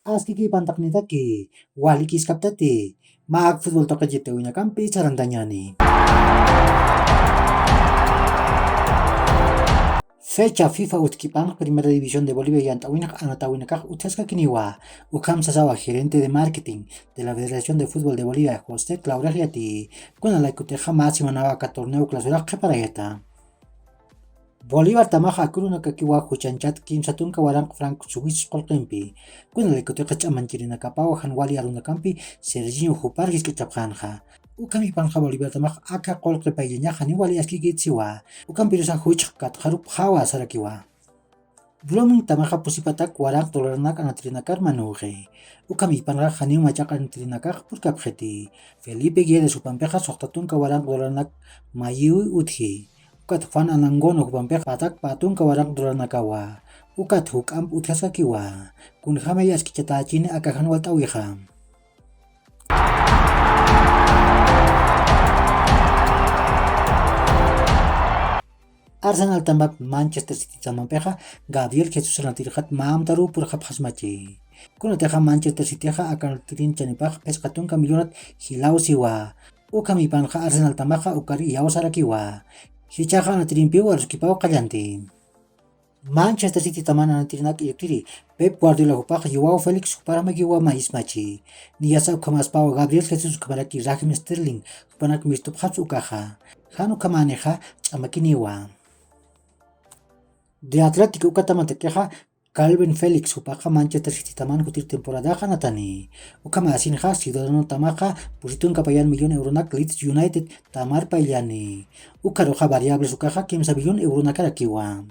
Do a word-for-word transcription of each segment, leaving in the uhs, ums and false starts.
Askiki pantaqnitaki, walikiskaptati, maak futbol taqachi tawinakampi sarantañani. Fecha fifa utkipan Primera División de Bolivia yant'awinaq anatawinakax utjaskakiniwa. Ukham sasawa gerente de marketing de la Federación de Fútbol de Bolivia, José Clauregiati, kuna laykutixa mä semanawa aka torneo clausura qhiparayata. Bolívar tamaxa akurunakakiwa juchanchat kimsa tunka waranq franco suizo qulqimpi. Kuna laykutixa ch'amanchirinakapawa jan wali arunakampi Sergiño jupar jisk'achapxanxa. Ukham ipanxa Bolívar tamax aka qulqi payllañaxa ni wali askikitsiwa. Ukampirusa juchx katxarupxawa sarakiwa. Blooming tamaxa pusipatak waranq dolaranaka anatirinakar manuxi. Ukham ipanxa janiw machaq anatirinakax purkapxiti. Felipe Guiedes jupampixa suxta tunka waranq dolaranaka mayiwi utji. Ukat Juan Anangono jupampixa patak pä tunka waranq dolaranakawa. Ukat juk'amp utjaskakiwa. Kunjamay askichatächini aka jan walt'äwixa. Arsenal tamap Manchester City tamampixa Gabriel Jesus anatirixat mä amtaruw purxapxasmachi. Kunatixa Manchester Cityxa aka anatirin chanipax phisqa tunka millonat jilawsiwa. Ukham ipanxa Arsenal tamaxa ukar iyawsarakiwa. Jichhaxa anatirimpiw aruskipaw qallanti. Manchester City taman anatirinak irtiri Pep Guardiola jupax Joao Félix juparamakiwa mayismachi. Niyasa ukhamaspawa Gabriel Jesus ukhamaraki Raheem Sterling jupanak mistupxaps ukaxa. Jan ukhamänixa ch'amakiniwa. De Atlético uka tamatakixa Calvin Félix jupaxa Manchester City taman jutir temporadax anatani. Ukhamasinxa Ciudadano tamaxa pusi tunka payan millón euronak Leeds United tamar payllani. Ukharuxa variables ukaxa kimsa millón euronakarakiwa.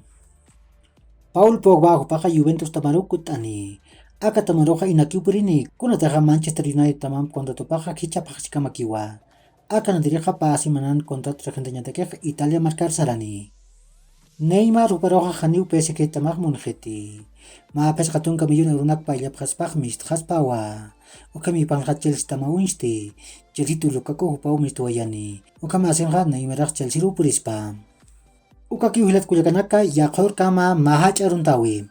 Paul Pogba jupaxa Juventus tamaru kutt'ani. Aka tamaruxa inakiw purini, kunatixa Manchester United tamamp contratopaxa jichha phaxsikamakiwa. Aka anatirixa pä semanan contrato regentañatakix Italia markar sarani. Neymar juparuxa janiw P S G tamax munxiti. Mä phisqa tunka millón euronak payllapxaspax mistxaspawa. Ukham ipanxa Chelsea tama uñsti. Chelsea tullukaku jupaw mistwayani. Ukhamasinxa Neymarax Chelsearuw purispa. Ukakiw jilat kullakanaka, yaqhurkama mä jach'a aruntawi.